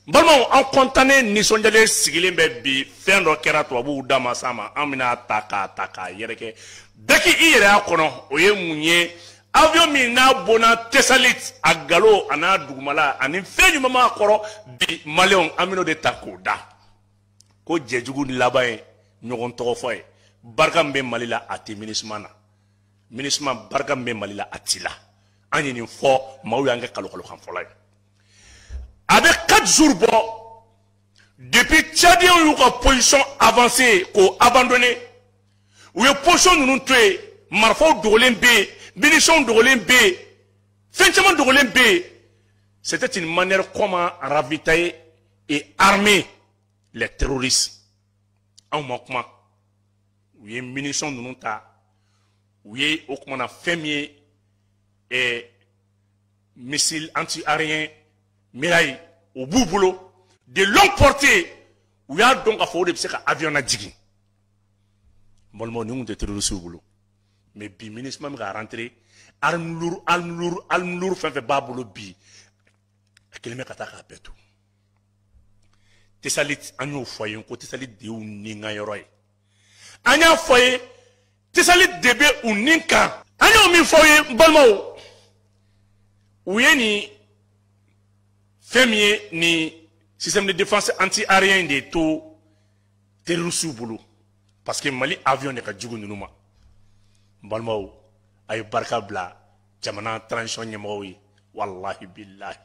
N balimaw, an kɔntannen, nisɔndiyalen sigilen bɛ bi. Fɛn dɔ kɛra tubabuw da ma s'a ma, an bɛna ta k'a ta k'a yɛrɛkɛ bɛɛ k'i yɛrɛ y'a kɔnɔ. O ye mun ye? Avion min n'a bonna Tessalit, a galo a n'a dugumala ani fɛn ɲuman b'a kɔrɔ bi, maliyɛnw, an bɛn'o de ta k'o da ko jɛjugu laban ye ɲɔgɔn tɔgɔ fɔ ye. Barika min bɛ Mali la, a tɛ MINUSMA na. MINUSMA, barika min bɛ Mali la, a t'i la. An ye nin fɔ, maaw y'an kɛ kalokalo kan fɔlɔ ye. A bɛ 4 jours bɔ depuis Tchadiens y'u ka position avancée k'o abandonné. U ye position ninnu to yen, marifaw dogolen bɛ yen, munitions dogolen bɛ yen, fɛn caman dogolen bɛ yen. C'était une manière comment ravitailler et armer les terroristes. Anw ma kuma. U ye munitions ninnu ta, u ye o kumana fɛn min ye missile anti-aérien Mirai, o b'u bolo de longue portée. U y'a dɔn k'a fɔ o de bɛ se ka avion lajigin. N balimaw, nin tun tɛ terroristes bolo, mais bi MINUSMA bɛ ka rentrer, arme lourde, arme lourde, arme lourde, fɛn fɛn b'a bolo bi, a kɛlen bɛ ka taa k'a bɛɛ to Tessalit. An y'o fɔ a ye ko Tessalit de y'u ni ka yɔrɔ ye. An y'a fɔ a ye, Tessalit de bɛ u ni kan. An y'o min fɔ aw ye, n balimaw, u ye nin fɛn min ye, nin système de défense anti-aérien de to terroristes bolo, parce que Mali avion de ka jugu ninnu ma. N balimaw, a ye barika bila jamana transition ɲɛmɔgɔw ye. Walahi bilahi,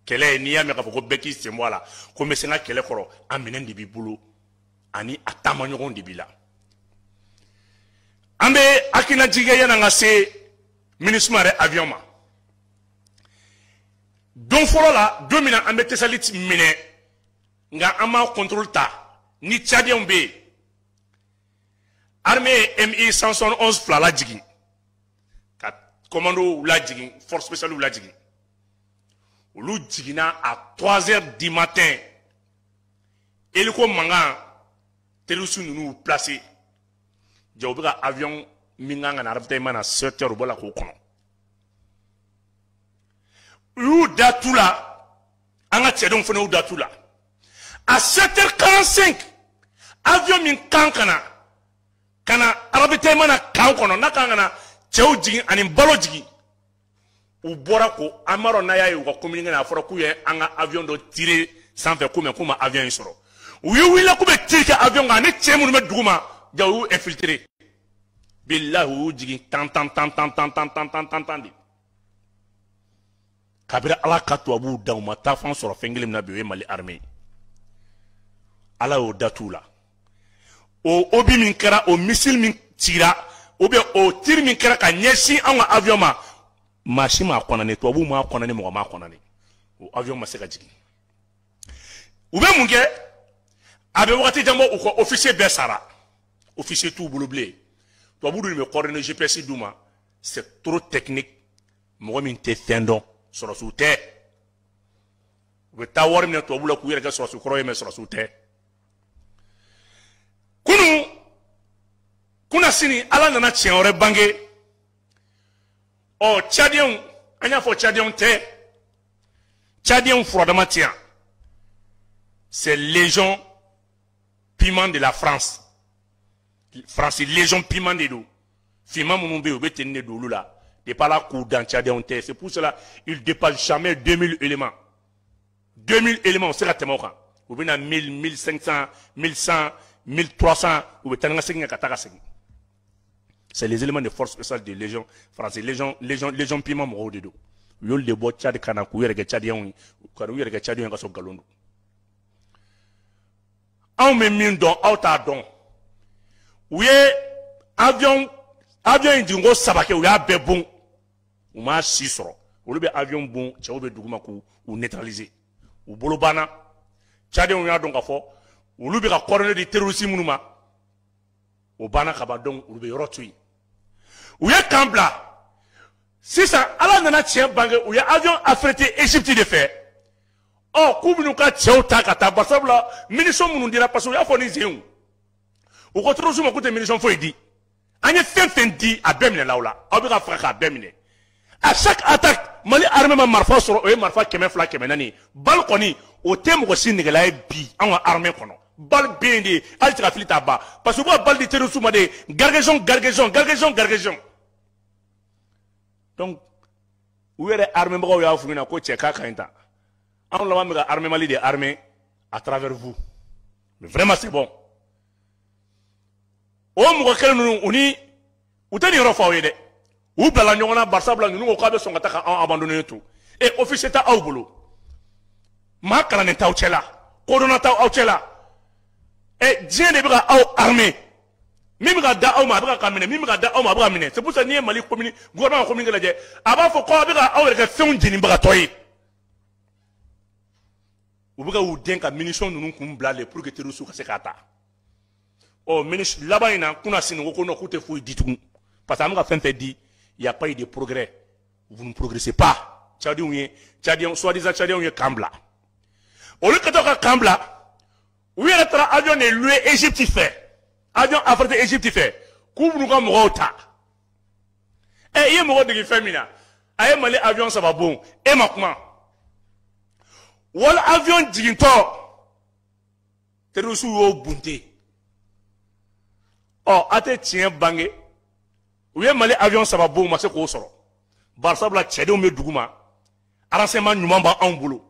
kɛlɛ, n'i y'a mɛn k'a fɔ ko bɛɛ k'i sen bɔ a la, ko n bɛ se n ka kɛlɛ kɔrɔ, a minɛn de b'i bolo ani a taamaɲɔgɔn de b'i la. An bɛ hakilinajigin kɛ yan'an ka se MINUSMA yɛrɛ avion ma. Don fɔlɔ la, don min na an bɛ Tessalit minɛ, nka an m'a contrôle ta ni Tchadiens bɛ yen, armée ye Mi 171 fila lajigin ka commando lajigin, force spéciale lajigin. Olu jiginna à 3 heures du matin. Hélico mankan, terroristes ninnu y'u placé ja, u bɛ ka avion min kan ka na ravitaillement na 7 heures, u bɔra k'o kɔnɔ. U y'u da tu la, an ka cɛdenw fana y'u da tu la. À 7 heures 45, avion min kan ka na ravitaillement na camp kɔnɔ, n'a kan ka na cɛw jigin ani balo jigin, u bɔra ko an m'a dɔn n'a y'a ye u ka communiqué na, a fɔra k'u ye an ka avion dɔ tirer sanfɛ ko mais k'u ma avion in sɔrɔ. U ye wulila k'u bɛ tir kɛ avion kan ani cɛ minnu bɛ dugu ma ja, u y'u infiltrer. Bilahi, u y'u jigin tan tan tan tan tan tan tan tan tan tan de. Kabini Ala ka tubabuw dan, u ma taa fan sɔrɔ fɛn kelen min na bi, o ye Mali armée ye. Ala y'o da t'u la. O obus min kɛra, o missile min cira ou bien o tir min kɛra ka ɲɛsin an ka avion ma, maa si m'a kɔnɔni, tubabuw m'a kɔnɔni, mɔgɔ m'a kɔnɔni. O avion ma se ka jigin. U bɛ mun kɛ? A bɛ wagati jan bɔ, u ka officier bɛɛ sara, officier t'u bolo bilen. Tubabu dun bɛ coordonnées GPS d'u ma, c'est trop technique. Mɔgɔ min tɛ fɛn dɔn, sɔrɔsiw tɛ, u bɛ taa wari minɛ tubabu la k'u yɛrɛ kɛ sɔrɔsi kɔrɔ ye, mais sɔrɔsiw tɛ. Kunu kunna sini, Ala nana tiɲɛ wɛrɛ bange. Ɔ, Tchadiens, an y'a fɔ, Tchadiens tɛ, Tchadiens furadama tɛ yan, c'est Légion Piment de la France. France Légion Piment de don. Finman minnu bɛ yen, u bɛ tenue de don olu la depuis Ala k'u dan, Tchadiens tɛ. C'est pour cela ils dépassent jamais 2000 éléments. 2000 éléments, u se ka tɛmɛ o kan. U bɛ na 1000, 1500, 1100, 1300, u bɛ taa ni ka segin kɛ ka taa ka segin. C'est les éléments de force spéciale de Légion français, Légion Piment mɔgɔw de don. U y'olu de bɔ Tchad ka na k'u yɛrɛ kɛ Tchadiens ye, ka n'u yɛrɛ kɛ Tchadiens ye ka sɔrɔ nkalon don. Anw bɛ min dɔn, aw t'a dɔn. U ye avion in jigin ko saba kɛ, u y'a bɛɛ bon, u m'a si sɔrɔ. Olu bɛ avion bon, cɛw bɛ duguma k'u u neutraliser. U bolo banna. Tchadiens y'a dɔn k'a fɔ olu bɛ ka coordonnées di terroriste minnu ma, o banna ka ban. Donc olu bɛ yɔrɔ to yen, u ye camp bila. Sisan Ala nana tiɲɛ bange, u ye avion affrété Égypte de fɛ. Ɔ, k'u bɛn'u ka cɛw ta ka taa, barisabula munition minnu dira, parce que u y'a fɔ ni zenw, u ko terroriste ma k'u tɛ munition foyi di. An ye fɛn fɛn di, a bɛɛ minɛ aw la, aw bɛ ka faga k'a bɛɛ minɛ. À chaque attaque, Mali armée ma marifa sɔrɔ, o ye marifa 200, 400. Bal kɔni, o tɛ mɔgɔ si negela ye bi anw ka armée kɔnɔ. Balle bɛ yen de, hali tigafili t'a ban, parce que u b'u ka balle di terroristes ma de, gargaison gargaison gargaison gargaison. Donc u yɛrɛ armée bagaw y'a f'u ɲɛna ko cɛ k'a ka ɲi tan, anw laban bɛ ka armée Mali de armée à travers vous, mais vraiment c'est bon. O mɔgɔ kelen ninnu, u ni u tɛ nin yɔrɔ fɔ aw ye dɛ, u bilala ɲɔgɔn na. Barisabula ninnu ko k'a bɛ sɔn ka taa ka anw abandonner to e officier tɛ aw bolo, maa kalannen t'aw cɛ la, kodɔnna t'aw aw cɛ la. Ɛ, diɲɛ de bɛ ka aw armée, min bɛ ka da aw ma a bɛ ka minɛ, min bɛ ka da aw ma a bɛ ka minɛ. C'est pour ça n'i ye Mali commune gouvernement ka communiqué lajɛ, a b'a fɔ ko a bɛ ka aw yɛrɛ kɛ fɛnw jenibagatɔ ye. U bɛ ka u den ka munitions ninnu kun bila de pour que terroristes ka se k'a ta. Ɔ, ministre laban in na kunna sini ko non, k'u tɛ foyi di tugun, parce que an bɛ ka fɛn fɛn di, il y a pas eu de progrès, vous ne progressez pas. Tchadiens ye, Tchadiens, soi-disant Tchadiens ye camp bila, olu kɛtɔ ka camp bila, u yɛrɛ taara avion de louer Égypte fɛ, avion affrété Égypte fɛ, k'u b'u ka mɔgɔw ta. Ɛ, i ye mɔgɔ dege fɛn min na, a ye Mali avion saba bon, e ma kuma. Wala avion jigintɔ, terroristes y'o bunte. Ɔ, a tɛ tiɲɛ bange, u ye Mali avion saba bon, u ma se k'o sɔrɔ. Barisabula cɛdenw bɛ dugu ma, renseignement ɲuman b'anw bolo.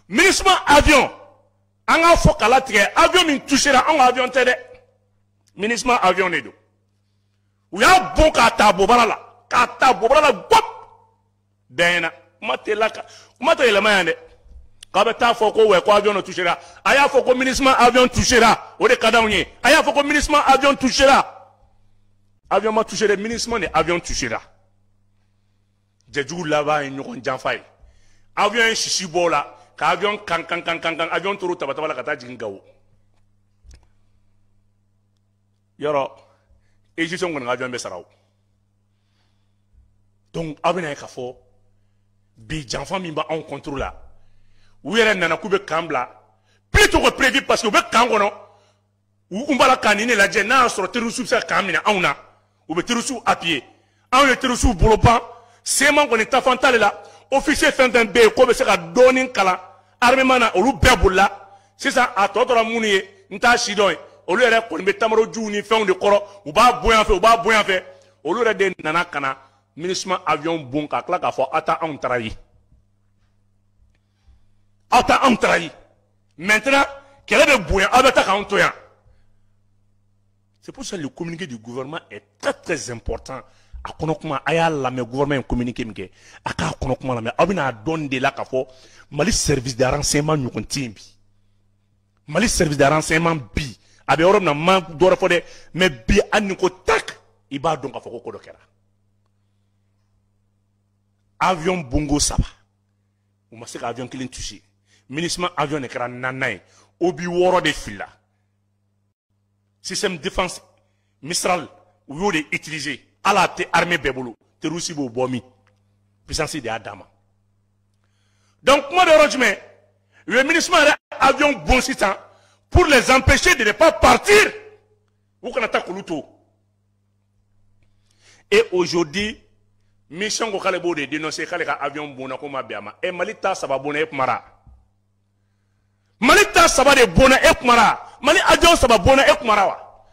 MINUSMA avion, an k'a fɔ k'a latigɛ, avion min touchera, anw ka avion tɛ dɛ, MINUSMA avion de don. U y'a bon k'a ta bobara la, k'a ta bobara la gbɔp bɛɛ ɲɛna. Kuma tɛ la, kuma tɛ yɛlɛma yan dɛ, k'a bɛ taa fɔ ko wɛ, ko avion dɔ touchera. A y'a fɔ ko MINUSMA avion touchera, o de ka d'anw ye. A y'a fɔ ko MINUSMA avion touchera, avion ma touché dɛ, MINUSMA de avion touchera. Jɛjugu laban ye ɲɔgɔn janfa ye. Avion ye sisi bɔ o la ka avion kan kan kan kan kan, avion toro taba taba la ka taa jigin Gawo. Yɔrɔ égyptien kɔni ka avion bɛ sara o. Donc aw bɛna ye k'a fɔ bi janfa min b'anw contre la, u yɛrɛ nana k'u bɛ camp bila plus tôt que prévu, parce que u bɛ camp kɔnɔ, u kun b'a la ka nin de lajɛ, n'a y'a sɔrɔ terroristes bɛ se ka camp minɛ anw na, u bɛ terroristes appuyer. Anw ye terroristes bolo ban, CMA kɔni tafan t'ale la. Officier fɛn fɛn bɛ yen k'o bɛ se ka dɔɔnin kalan armement na, olu bɛɛ bolila. Sisan a tɔ tora minnu ye, n t'a si dɔn ye, olu yɛrɛ kɔni bɛ tamarojuw ni fɛnw de kɔrɔ, u b'a bonya fɛ, u b'a bonya fɛ. Olu yɛrɛ de nana ka na MINUSMA avion bon ka tila k'a fɔ aw ta anw taara ye, aw ta anw taara ye. Maintenant kɛlɛ bɛ bonya, aw bɛ taa k'anw to yan. C'est pour ça que le communiqué du gouvernement est très très important. A kɔnɔ kuma, a y'a lamɛn. Gouvernement ye communiqué min kɛ, a k'a kɔnɔ kuma lamɛn, aw bɛna dɔn de la k'a fɔ Mali service de renseignement ɲɔgɔn tɛ yen bi. Mali service de renseignement bi, a bɛ yɔrɔ min na, n ma dɔ wɛrɛ fɔ dɛ, mais bi hali ni ko tak, i b'a dɔn k'a fɔ ko ko dɔ kɛra. Avion bongo saba, u ma se ka avion kelen toucher. MINUSMA avion de kɛra naaninan ye, obus 6 de filila. Système défense Mistral, u y'o de utiliser. Hali a tɛ armée bɛɛ bolo, terroriste b'o bɔ min, puissance de y'a d'a ma. Donc kuma bɛ yɔrɔ jumɛn? U ye MINUSMA yɛrɛ avion bon sisan pour les empêcher de ne pas partir, u kana taa k'olu to. Et aujourd'hui mission ko k'ale b'o de dénoncer, k'ale ka avion bonna, ko ma bɛn a ma. E Mali ta saba bonna, e kumara. Mali ta saba de bonna, e kumara. Mali avion saba bonna, e kumara wa?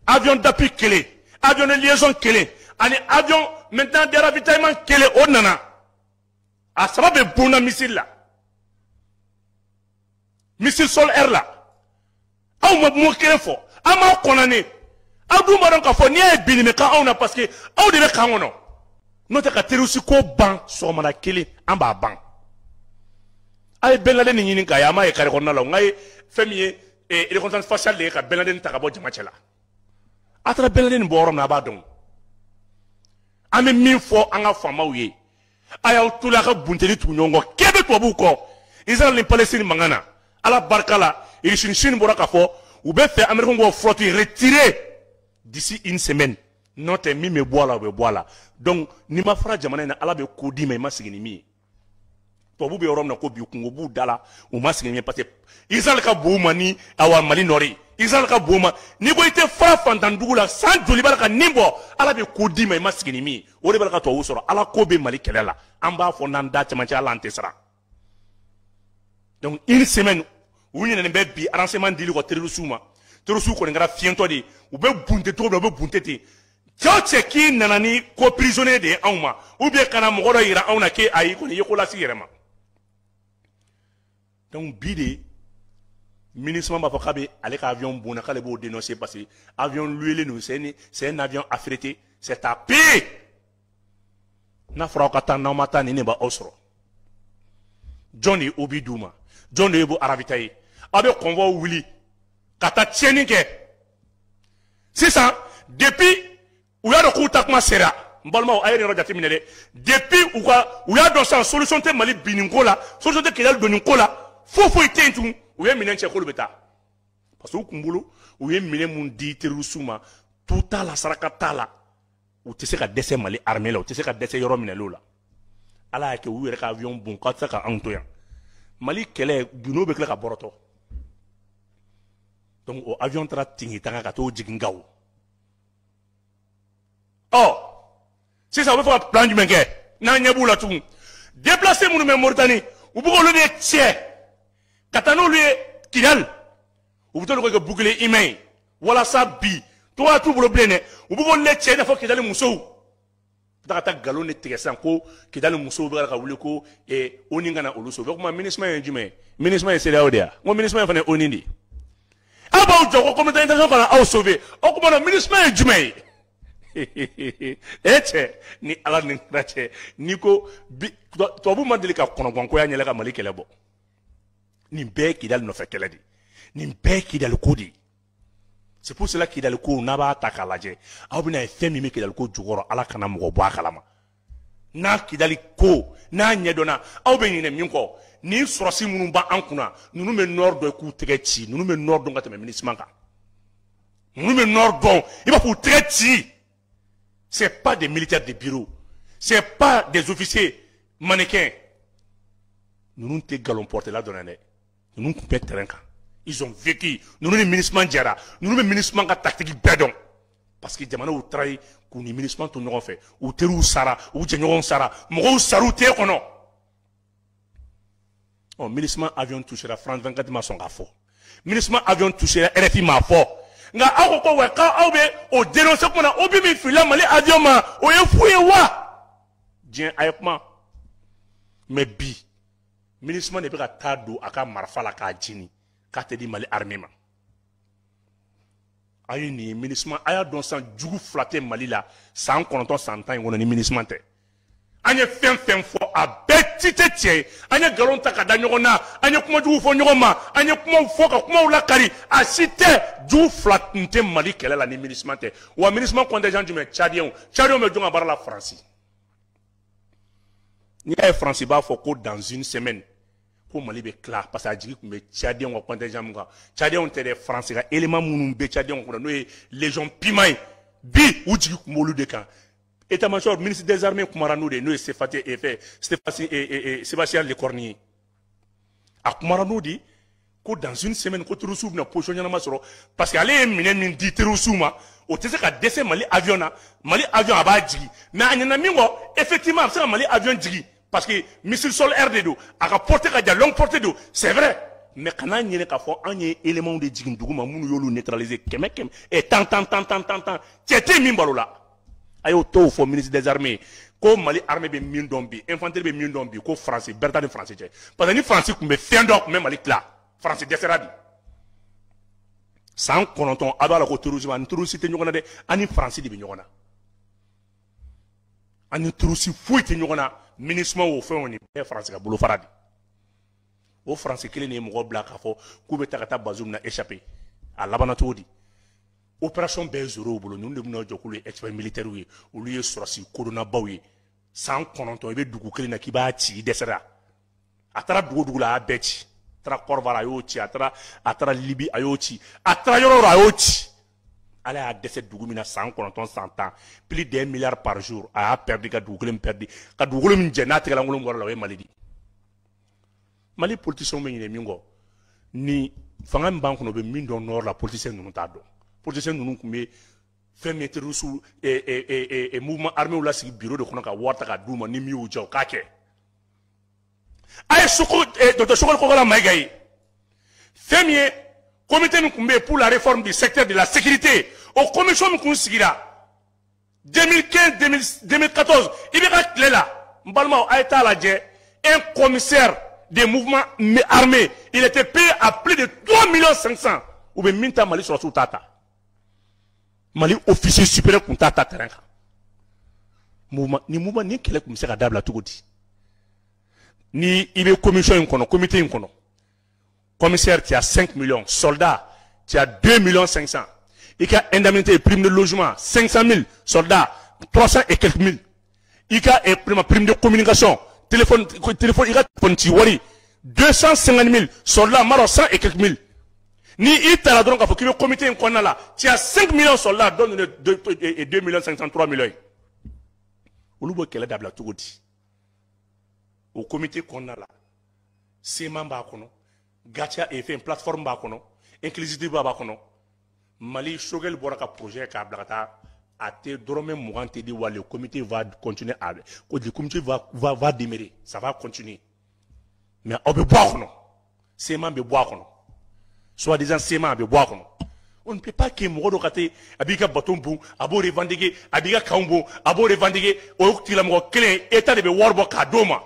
Avion d'appui kelen, avion de liaison kelen, ani avion maintenant de ravitaillement kelen, o nana a saba bɛ bonna missile la, missile sol air la. Aw ma mot kelen fɔ, an m'aw kɔnɔni. Aw dun b'a dɔn k'a fɔ n'i y'a ye bin nin bɛ k'anw na, parce que aw de bɛ camp kɔnɔ. N'o tɛ ka terroriste ko ban sɔgɔmada kelen, an b'a ban. A ye Ben Laden ɲini k'a ye, an m'a ye carré kɔnɔna la. N k'a ye fɛn min ye reconnaissance faciale de ye ka Ben Laden ta ka bɔ jama cɛ la. A taara Ben Laden bɔ yɔrɔ min na, a b'a dɔn. An bɛ min fɔ an ka faamaw ye, a y'aw to a ka bunteni tugu ɲɔgɔn kɔ, k'e bɛ tubabuw kɔ. Israël ni Palestine mankan na, Ala barika la, Russie ni Chine bɔra k'a fɔ u bɛ fɛ Américains k'o flotte retirer d'ici une semaine. N'o tɛ, min bɛ bɔ a la, o bɛ bɔ a la. Donc n'i ma fara jamana in na, Ala bɛ ko d'i ma i ma sigi ni min ye. Tubabu bɛ yɔrɔ min na ko bi, kungo b'u da la, u ma sigi ni min ye, parce que Israël ka bon u ma ni awa Mali nord ye. Israël ka bon u ma. N'i ko i tɛ fara fantan dugu la, san joli b'a la ka nin bɔ, Ala bɛ ko d'i ma i ma sigi ni min ye. O de b'a la ka tubabu sɔrɔ. Ala ko bɛ Mali kɛlɛ la, an b'a fɔ n'an da cɛmancɛ, Ala an tɛ siran. Donc une semaine u ɲinɛnen bɛ bi renseignement dili kɔ terroriste ma. Terroriste kɔni kɛra fiyɛntɔ de ye, u bɛ bunte cogo min na, u bɛ bunte ten. Cɛ o cɛ k'i nana ni ko prisonnier de ye anw ma, ou bien ka na mɔgɔ dɔ yira anw na k'e ayi kɔni i ye ko lase i yɛrɛ ma. Donc bi de MINUSMA b'a fɔ k'a bɛ ale ka avion bonna, k'ale b'o dénoncer parce que avion loué don, c'est un avion affrété, c'est à payer. N'a fɔra aw ka taa, n'aw ma taa, nin de b'aw sɔrɔ. Jɔn de ye obus d'u ma? Jɔn de ye b'o ravitailler? Aw bɛ convoi wuli ka taa tiɲɛni kɛ. Sisan depuis u y'a dɔn k'u ta kuma sera, n balimaw, a ye nin yɔrɔ jateminɛ dɛ. Depuis u y'a dɔn sisan solution tɛ Mali binni ko la, solution tɛ Kidali donni ko la, foyi foyi tɛ yen tugun, u ye minɛn cɛ k'olu bɛ taa. Parce que u kun bolo, u ye minɛn mun di terroriste ma, tu t'a la, saraka t'a la, u tɛ se ka dɛsɛ Mali armée la, u tɛ se ka dɛsɛ yɔrɔ minɛliw la. Ala y'a kɛ u yɛrɛ ka avion bon k'a tɛ se ka anw to yan. Mali kɛlɛ gundo bɛ tila ka bɔrɔtɔ. Donc o avion taara Tingitanga ka t'o jigin Gawo. Ɔ sisan u bɛ fɛ ka plan jumɛn kɛ n'an ɲɛ b'u la tugun? Déplacé minnu bɛ Moritani, u bɛ k'olu de cɛ ka taa n'olu ye Kidali, u bɛ t'olu kɛ bouclier humain ye walasa bi tɔgɔ t'u bolo bilen dɛ. U bɛ k'olu de cɛ i n'a fɔ Kidali musow. U bɛ ka taa nkalon de tigɛ sisan ko Kidali musow bɛ ka wuli ko ONU ka na olu sauver. O tuma MINUSMA ye jumɛn ye? MINUSMA ye CEDEAO de ye wa? N ko MINUSMA fana ye ONU de ye. Aw b'aw jɔ ko communauté internationale ka na aw sauver, o tuma na MINUSMA ye jumɛn ye? E cɛ, ni Ala ni kira cɛ, n'i ko bi tubabu ma deli ka kɔnɔgankoya ɲɛla ka Mali kɛlɛ bɔ. Nin bɛɛ ye Kidali nɔfɛ kɛlɛ de ye, nin bɛɛ ye Kidali ko de ye. C'est pour cela Kidali ko, n'a b'a ta k'a lajɛ, aw bɛna ye fɛn min bɛ Kidali ko jukɔrɔ, Ala kana mɔgɔ bɔ a kalama. N'a Kidali ko n'a ɲɛdɔnna, aw bɛ ɲinɛ min kɔ, ni sɔrɔsi minnu b'an kunna, ninnu bɛ nord dɔn k'u tɛgɛ ci, ninnu bɛ nord dɔn ka tɛmɛ MINUSMA kan, ninnu bɛ nord dɔn i b'a fɔ k'u tɛgɛ ci. C'est pas des militaires de bureau, c'est pas des officiers mannequins. Ninnu tɛ galon portela dɔrɔn dɛ, ninnu tun bɛ terrain kan, ils ont vécu. Ninnu ni MINUSMA jɛra, ninnu bɛ MINUSMA ka tactique bɛɛ dɔn parce que jamana y'u trahi k'u ni MINUSMA to ɲɔgɔn fɛ, u teriw sara, u jɛɲɔgɔnw sara, mɔgɔw sar'u tɛ kɔnɔ. Ɔ MINUSMA avion touchera, France 24 ma sɔn k'a fɔ. MINUSMA avion touchera, RFI m'a fɔ. Nka aw ko ko wa k'aw bɛ o dénoncer kuma na, obus min filila Mali avion ma, o ye fu ye wa? Diɲɛ a ye kuma. Mais bi MINUSMA de bɛ ka taa don a ka marifa la k'a jeni k'a tɛ di Mali armée ma. A ye nin ye MINUSMA, a y'a dɔn sisan jugu fila tɛ Mali la san 9 san 10 in kɔnɔ ni MINUSMA tɛ. An ye fɛn fɛn fɔ, a bɛɛ ci tɛ tiɲɛ ye. An ye nkalon ta ka da ɲɔgɔn na, an ye kumajugu fɔ ɲɔgɔn ma, an ye kumaw fɔ ka kumaw lakari, a si tɛ. Jugu fila tun tɛ Mali kɛlɛ la ni MINUSMA tɛ. Wa MINUSMA contingent jumɛn? Tchadiens. Tchadiens bɛ jɔn ka baara la? Faransi. N'i y'a ye Faransi b'a fɔ ko dans une semaine ko Mali bɛ tila, parce que a jigi tun bɛ Tchadiens ka contingent mun kan. Tchadiens tɛ dɛ, Faransi ka élément minnu bɛ Tchadiens kunna, n'o ye Légion Puma ye, bi u jigi tun b'olu de kan. État-major, ministre des armées kumara n'o de ye, n'o ye Sébastien Lecornu ye. A kumara n'o de ko dans une semaine ko terroristes bɛna position ɲɛnama sɔrɔ, parce que ale ye minɛn min di terroristes ma, o tɛ se ka dɛsɛ Mali avion na. Mali avion a b'a jigin, mais a ɲɛna min kɔ, effectivement a bɛ se ka Mali avion jigin parce que missile sol air de don, a ka portée ka jan, longue portée don, c'est vrai, mais kana ɲinɛ k'a fɔ an ye éléments de jigin dugu ma minnu y'olu neutraliser kɛmɛ kɛmɛ ɛ tan tan tan tan tan tan, cɛ tɛ min balo la. A y'o t'o fɔ ministre des armées ko Mali armée bɛ min dɔn bi, infanterie bɛ min dɔn bi, ko Faransi bɛrɛ t'a ni Faransi cɛ, parce que ni Faransi tun bɛ fɛn dɔn, tun bɛ Mali tila. Faransi dɛsɛra bi san 9, a b'a la ko terrorisme ani terroriste tɛ ɲɔgɔn na dɛ, an ni Faransi de bɛ ɲɔgɔn na, an ni terroriste foyi tɛ ɲɔgɔn na. MINUSMA o fɛn o nin bɛɛ ye Faransi ka bolofara de. O Faransi kelen de ye mɔgɔ bila k'a fɔ k'u bɛ taa ka taa Bazoum na échapper, a labanna cogo di? Opération bɛɛ ye zéro bolo. Ninnu de bɛna jɔ k'olu ye expert militaire ye, olu ye sɔrɔsi kodɔnnabaw ye. San 9 i bɛ dugu kelen na k'i b'a ci, i dɛsɛra. A taara dugu o dugu la, a y'a bɛɛ ci. A taara Côte a y'o ci, a taara Libi a y'o ci, a taara yɔrɔ o yɔrɔ a y'o ci. Ala y'a dɛsɛ dugu min na san 9 san 10, plus d'un milliard par jour a y'a perdu, ka dugukolo min perdu, ka dugukolo min jɛ n'a tɛgɛlankolon bɔra la, o ye Mali de ye. Mali politiciens bɛ ɲinɛ min kɔ, ni fanga min b'an kɔnɔ, u bɛ min dɔn nord la, politiciens ninnu t'a dɔn. Politiciens ninnu tun bɛ fɛn min ye terroriste mouvement armé lasigi bureau de kɔnɔ ka wari ta k'a d'u ma, ni min y'u diya u k'a kɛ. A ye soko docteur Choguel Kokalla Maïga ye fɛn min ye, comité min tun bɛ yen pour la réforme du secteur de la sécurité, o commission min tun sigira 2015, 2014, i bɛ ka tile la, n balimaw, a ye taa lajɛ, un commissaire des mouvements armés, il était payé à plus de 3 millions 500. U bɛ min ta, Mali sɔrɔdasiw t'a ta, Mali officier supérieur tun t'a ta terrain kan. Mouvement ni mouvement ni kɛlɛ tun bɛ se ka dabila cogo di? Ni i bɛ commission in kɔnɔ, comité in kɔnɔ, commissaire, tu as 5 millions, soldat, tu as 2 millions 500, i ka indemnité, prime de logement, 500 000, soldat, 300 et quelques mille, i ka prime de communication, téléphone, téléphone, i ka téléphone ci wari, 250 000, soldat, m'a dɔn, 100 et quelques mille. Ni i taara dɔrɔn k'a fɔ k'i bɛ comité in kɔnɔna la, tu as 5 millions, soldats, donne 2 millions 500, 3 millions ye. Olu b'o kɛlɛ dabila cogo di? O comité kɔnɔna la, CMA b'a kɔnɔ, GATIA et fɛn plateforme b'a kɔnɔ, inclusivité b'a kɔnɔ. Mali Choguel bɔra ka projet k'a bila ka taa, a tɛ dɔrɔmɛ 20 tɛ di wa. Le comité va continuer à, ko le comité va demeurer, ça va continuer, mais aw bɛ bɔ a kɔnɔ. CMA bɛ bɔ a kɔnɔ, soi-disant CMA bɛ bɔ a kɔnɔ. On ne peut pas que mɔgɔ dɔ ka taa, a b'i ka bateau bon, a b'o revendiquer, a b'i ka camp bon, a b'o revendiquer. O tigilamɔgɔ kelen, État de bɛ wari bɔ k'a d'o ma.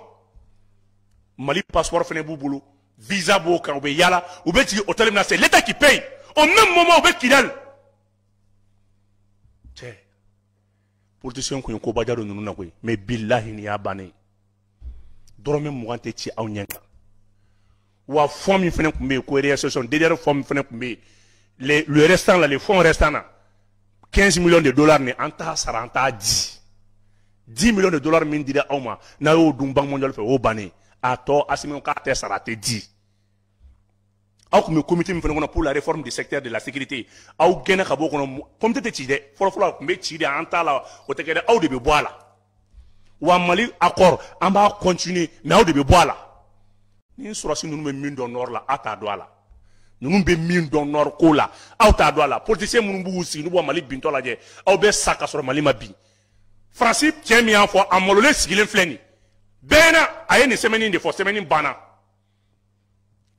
Mali passeport fana b'u bolo, visa b'o kan, u bɛ yala, u bɛ jigin hôtel min na, c'est l'État qui paye. Au même moment, u bɛ Kidal. Cɛ, politicien kun ye kobaja dɔ ninnu na koyi, mais bilahi, nin y'a bannen ye. Dɔrɔmɛ 20 tɛ ci aw ɲɛ kan. Wa fonds min fana tun bɛ yen ko réinsertion DDR, fonds min fana tun bɛ yen, le restant là, les fonds restants là, 15 millions de dollars, ni an t'a sara, an t'a di. 10 millions de dollars min dira aw ma, n'a y'o dun Banque mondiale fɛ, o y'o bannen. A tɔ, Assimi k'a tɛ sara, a tɛ di. Aw tun bɛ comité min fana kɔnɔ pour la réforme du secteur de la sécurité, aw gɛnna ka bɔ o kɔnɔ. Comité tɛ ci dɛ. Fɔlɔ fɔlɔ, a tun bɛ ci de, an t'a la, o tɛ kɛ dɛ. Aw de bɛ bɔ a la. Wa Mali accord, an b'a continuer, mais aw de bɛ bɔ a la. Ni sɔrɔdasi ninnu bɛ min dɔn nord la, aw t'a dɔn a la. Ninnu bɛ min dɔn nord ko la, aw t'a dɔn a la. Politicien minnu b'u sigi n'u bɔ Mali bintɔ lajɛ, aw bɛ sa ka sɔrɔ Mali ma bin. Faransi cɛ min y'a fɔ, a malolen sigilen filɛ nin bɛɛ na. A ye nin semaine de fɔ, semaine banna.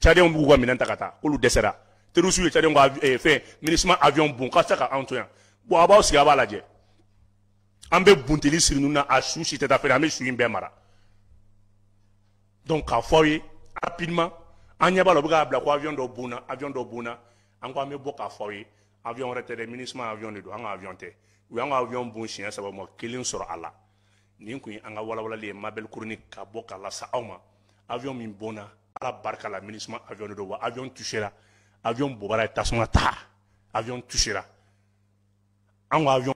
Tchadiens b'u ka minɛn ta ka taa, k'olu dɛsɛra. Terroristes ye Tchadiens ka fɛn MINUSMA avion bon k'a tɛ se ka anw to yan. Bon, a b'aw sigi, a b'a lajɛ. An bɛ bunteli siri ninnu na, a su si tɛ taa fɛnɛ, an bɛ su in bɛɛ mara. Donc k'a fɔ aw ye rapidement, an ɲɛ b'a la, u bɛ k'a bila ko avion dɔ bonna, avion dɔ bonna. An ko an bɛ bɔ k'a fɔ aw ye, avion wɛrɛ tɛ dɛ, MINUSMA avion de don, an ka avion tɛ. U y'an ka avion bon siɲɛ saba, ma kelen sɔrɔ a la. Nin kun ye an ka walawalali ye, Mabel Chronique, ka bɔ k'a lase aw ma. Avion min bonna, Ala barika la, MINUSMA avion de don. Wa avion touchera, avion bobara ye tasuma ta, avion touchera an ka avion.